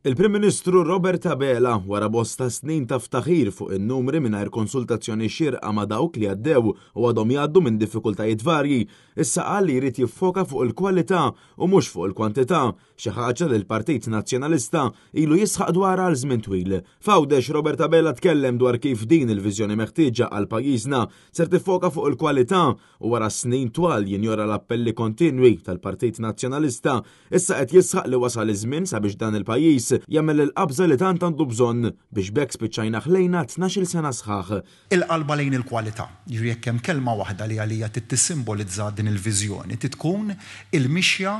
Il-Prim Ministru Robert Abela, wara bosta snin ta' ftaħir fuq in-numri mingħajr konsultazzjoni xierqa ma' dawk li għaddew u għadhom jgħaddu minn diffikultajiet varji, issa qal li jrid jiffoka fuq il-kwalità u mhux fuq il-kwantità, xi ħaġa li l-Partit Nazzjonalista ilu jisħaq dwarha għal żmien twil. F'Għawdex Robert Abela tkellem dwar kif din il-viżjoni meħtieġa għal pajjiżna ser tiffoka fuq il-kwalità u wara snin twal jinjora l-appelli kontinwi tal-Partit Nazzjonalista, issa qed jisħaq li wasal iż-żmien sabiex dan il-pajjiż jagħmel il-qabża li tant għandu bżonn biex b'hekk spiċċajna ħlejna 12-il sena sħaħ. Il-qalba lejn il-kwalità. Jiġifieri jekk hemm kelma waħda li għalija trid tissimbolizza din il-viżjoni, trid tkun il-mixja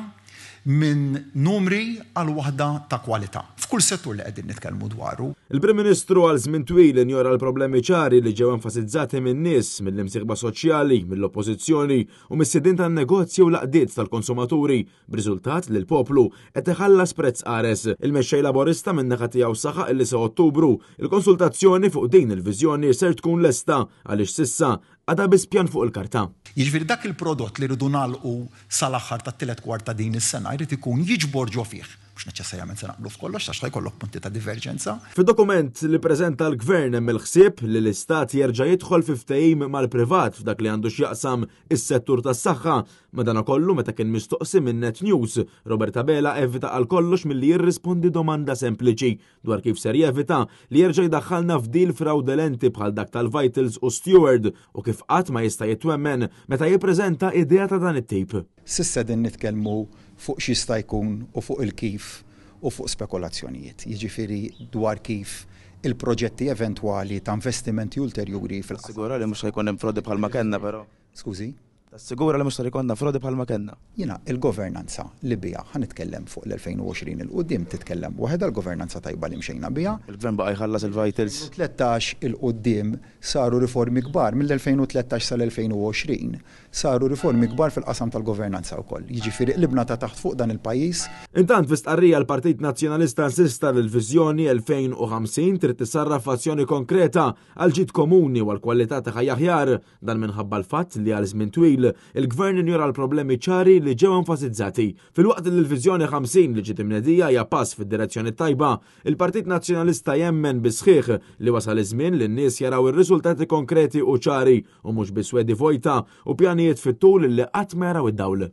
minn numri għal waħda ta' kwalità, f'kull settur li qegħdin nitkellmu dwaru. Il-Prim Ministru għal żmien twil injora l-problemi ċari li ġew enfasizzati min-nies, mill-imsieħba soċjali, mill-Oppożizzjoni u mis-sidien tan-negozji u l-għaqdiet tal-konsumaturi, b'riżultat li l-poplu qed iħallas prezz qares. Il-Mexxej Laburista min-naħa tiegħu saħaq li sa Ottubru, il-konsultazzjoni fuq din il-viżjoni ser tkun lesta għaliex s'issa għadha biss pjan fuq il-karta. Jiġifieri dak il-prodott li rridu nagħlqu sal-aħħar tat-tielet kwart ta' din is-sena jrid ikun jiġbor ġo fih, mhux neċessarjament se naqblu f'kollox għax ħa jkollok punti ta' diverġenza. Fid-dokument li ppreżenta l-Gvern hemm il-ħsieb li l-Istat jerġa' jidħol fi ftehim mal-privat f'dak li għandu x'jaqsam is-settur tas-saħħa. Madanakollu meta kien mistoqsi minn Net News, Robert Abela evita għal kollox milli jirrispondi domanda sempliċi dwar kif ser jevita li jerġa' jdaħħalna f'deal frawdelenti bħal dak tal-Vitals u Steward u kif qatt ma jista' jitwemmen meta jippreżenta idea ta' dan it-tip. S'issa qegħdin nitkellmu fuq x'jista' jkun u fuq il-kif u fuq spekulazzjonijiet, jiġifieri dwar kif il-proġetti eventwali ta' investimenti ulterjuri fil-qasam. Tassigura li mhux se jkun hemm frodi bħalma kellna però. Skużi? Tassigura li mhux ser ikollna frodi bħalma kellna. Jiena il-governanza li biha ħa nitkellem fuq l-2020 'il quddiem titkellem waħedha l-governanza tajba li mxejna biha. Il-Gvern baqa' jħallas il-Vitals. 2013 'il quddiem saru riformi kbar, mill-2013 sal-2020 saru riformi kbar fil-qasam tal-governanza wkoll. Jiġifieri qlibna ta' taħt fuq dan il-pajjiż. Intant fi stqarrija l-Partit Nazzjonalista insista li l-Viżjoni 2050 trid tissarraf f'azzjoni konkreta għall-ġid komuni u għal kwalità ta' ħajja aħjar. Dan minħabba l-fatt li għal żmien twil il-Gvern injora l-problemi ċari li ġew enfasizzati. Filwaqt li l-Viżjoni 50 li ġiet imnedija hija pass fid-direzzjoni t-tajba, il-Partit Nazzjonalista jemmen bis-sħiħ li wasal iż-żmien li n-nies jaraw ir-riżultati konkreti u ċari u mhux biss wegħdi vojta u pjanijiet fit-tul li qatt ma jaraw id-dawl.